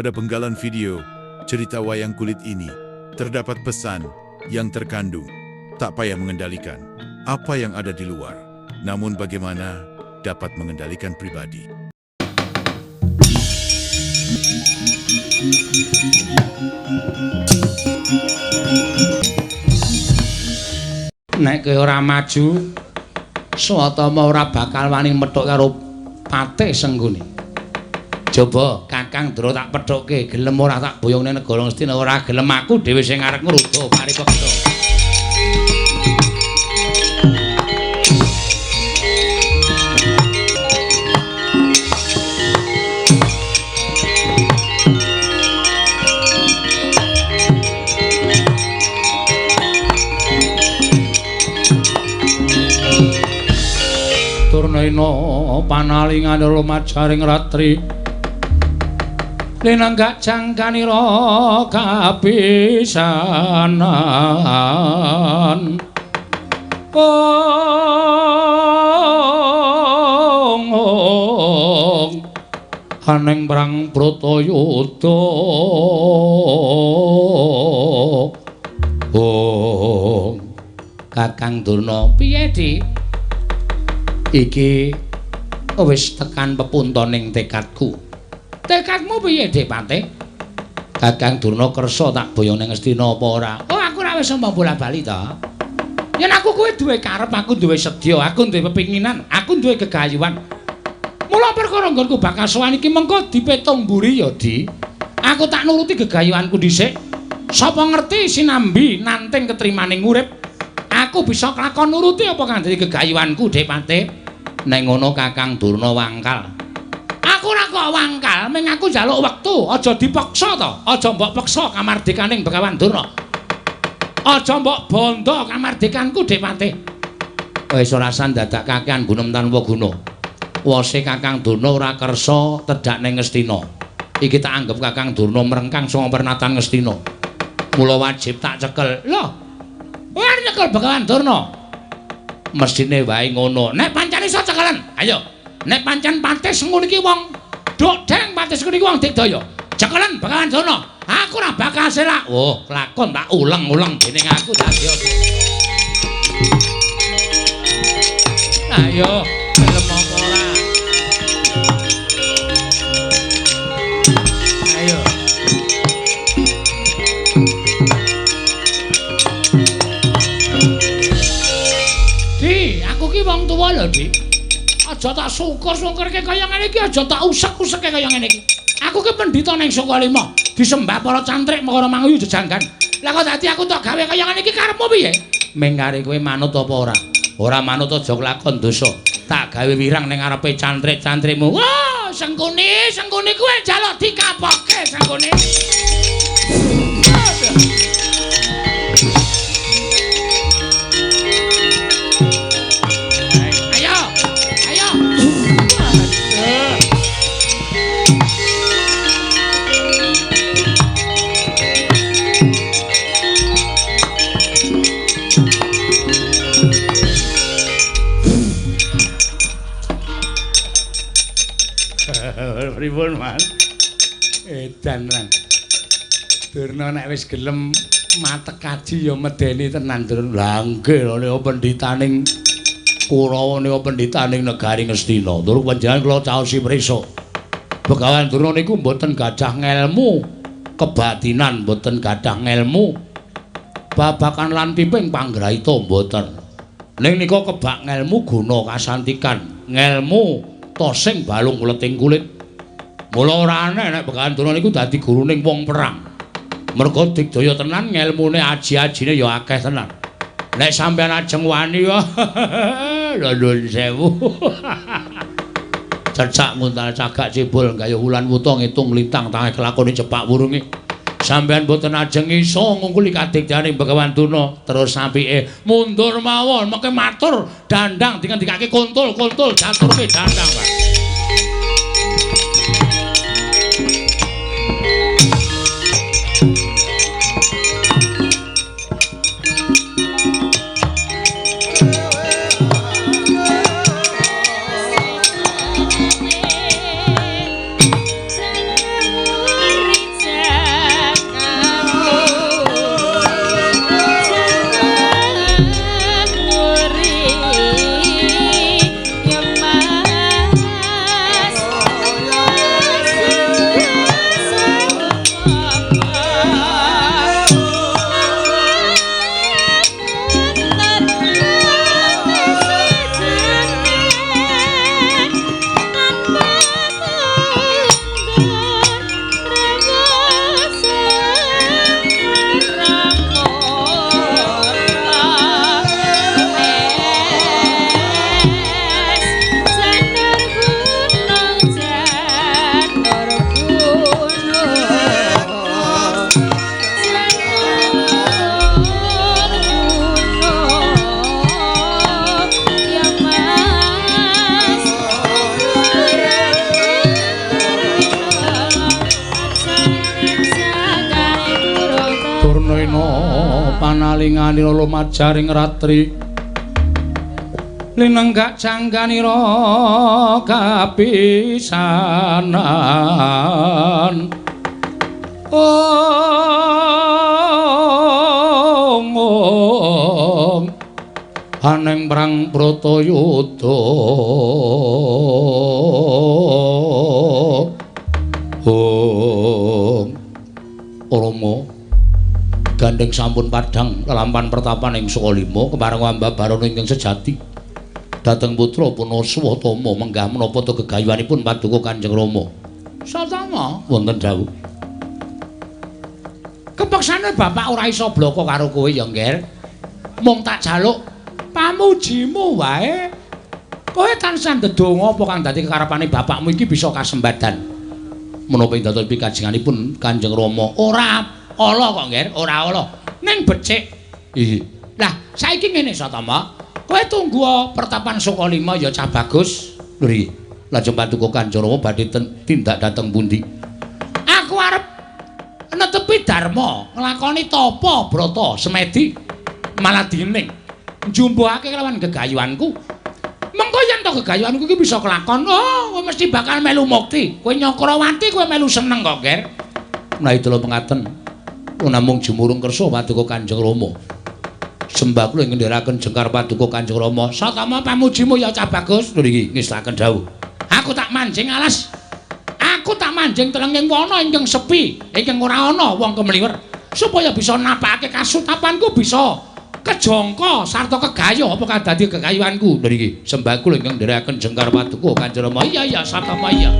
Pada penggalan video cerita wayang kulit ini, terdapat pesan yang terkandung. Tak payah mengendalikan apa yang ada di luar, namun bagaimana dapat mengendalikan pribadi. Nek kowe ora maju, Swatama ora bakal wani methuk karo Patih Sengguni. Coba Kakang Ndra tak pethukke, gelem ora tak boyongne negara Ngastina, ora gelem aku dhewe sing arep ngruda paripeksa. Turnaina panalingan lumajaring ratri linanggak jangkanira kapisanan. Ong ong aneng perang Bratayuda. Ong Kakang Durna piye, Dik? Iki wis tekan pepuntoning tekadku. Tekadmu piye, Dik Patih? Kakang Durna kersa tak boyong ning Ngastina apa ora? Oh, aku ora wis omong bola-bali to. Yen aku kowe duwe karep, aku duwe sedya, aku duwe pepinginan, aku duwe gegayuhan. Mula perkara nggonku bakal sowan iki mengko dipetung mburi ya, Di. Aku tak nuruti gegayuhanku dhisik. Sapa ngerti sinambi nanting ketrimaning urip, aku bisa kelakon nuruti apa kang dadi gegayuhanku, Dik Patih. Nek ngono Kakang Durna wangkal. Aku ora kok wangkal, ming aku njaluk wektu, aja dipaksa to. Aja mbok peksa kamardikaning Begawan Durna. Aja mbok bondo kamardikanku, Dik Patih. Wis ora dadak kakean gunem tanpa guna. Wose Kakang Durna ora kersa tedhak ning Ngastina. Iki tak anggep Kakang Durna mrengkang saka pernatan Ngastina. Mula wajib tak cekel. Lho, kowe arep nyekel Begawan Durna? Mesthine wae ngono. Nek pancen iso cekelen, ayo. Nek pancen Patih Sengkuni iki wong dodeng, Patih Sengkuni iki wong digdaya. Cekelen Begawan Durna. Aku ora bakal selak. Oh, lakon tak uleng-uleng dening aku dadi. Ayo, gelem apa ora? Ayo. Di, aku ki wong tuwa lho, Di. Aja tak syukur-syukurke kaya ngene iki, aja tak usek-useke kaya ngene iki. Aku ki pendhita ning Sukalima, disembah para cantrik Makara Manguyu jejanggan. Lah kok dadi aku tok gawe kaya ngene iki karepmu piye? Mengkare kowe manut apa ora? Ora manut aja kelakon dosa. Tak gawe wirang ning ngarepe cantrik-cantrikmu. Wah, Sengkuni, Sengkuni kowe njaluk dikapoke Sengkuni. Ayo, ayo. Pripun, Mas? Edan lan. Durna nek wis gelem matek kaji ya medeni tenan, Durna. Lah nggih lho nek pendhitaning Kurawa nika pendhitaning negari Ngastina. Tur panjenengan kula caosi prisa. Begawan Durna niku mboten gadah ngelmu kebatinan, mboten gadah ngelmu babakan lan piping panggraita mboten. Ning nika kebak ngelmu guna kasantikan, ngelmu tosing balung kuleting kulit. Mula ora aneh nek Begawan Durna niku dadi guruning wong perang. Merga digdaya tenan ngelmune aji-ajine ya akeh tenan. Nek sampeyan ajeng wani lho nuwun sewu. Cecak nguntal cagak cibul gayuh wulan wuta ngitung lintang tangi kelakone cepak wurunge. Sampeyan mboten ajeng iso ngungkuli kadigdayaning Begawan Durna. Terus apike mundur mawon mengke matur dandang dingendikake kontul-kontul jaturke dandang, Pak. Panalinganira lumajaring ratri linenggak jangganira kapisanan. Ong ong aneng perang Bratayuda. Ong Rama gandeng sampun padhang lelampan pertapan ing Sukalima kepareng ambabarana ingkang sejati dhateng putra Punaswatama menggah menapa ta gegayuhanipun paduka Kanjeng Rama. Satama wonten dawuh. Kepeksane bapak ora iso blaka karo kowe ya, Ngger. Mung tak jaluk pamujimu wae. Kowe tansah ndedonga apa kang dadi kekarepane bapakmu iki bisa kasembadan. Menapa ing dados pikajenganipun Kanjeng Rama ora ala kok, Ngger, ora ala. Ning becik. Iya. Lah, saiki ngene Satama. Kowe tunggu pertapan Sukalima ya cah bagus. Lho iki, lajeng paduka Kanjeng Rama badhe tindak dhateng pundi? Aku arep netepi dharma, nglakoni tapa brata semedi maladining njumbuhake kelawan gegayuhanku. Mengko yen to gegayuhanku iki bisa kelakon, oh kowe mesti bakal melu mukti. Kowe Nyakrawati kowe melu seneng kok, Ger. Menawi dalu pengaten namung jumurung kersa paduka Kanjeng Rama. Sembah kula ing ngendheraken jengkar paduka Kanjeng Rama. Satama pamujimu ya cah bagus. Lho iki ngestaken dawuh. Aku tak manjing alas. Aku tak manjing telenging wana ingkang sepi, ingkang ora ana wong kemliwer, supaya bisa napakake kasutapanku bisa kejangka sarta kegayuh apa kang dadi gegayuhanku. Lho iki sembah kula ingkang nderekaken jengkar paduka Kanjeng Rama. Iya iya Satama iya.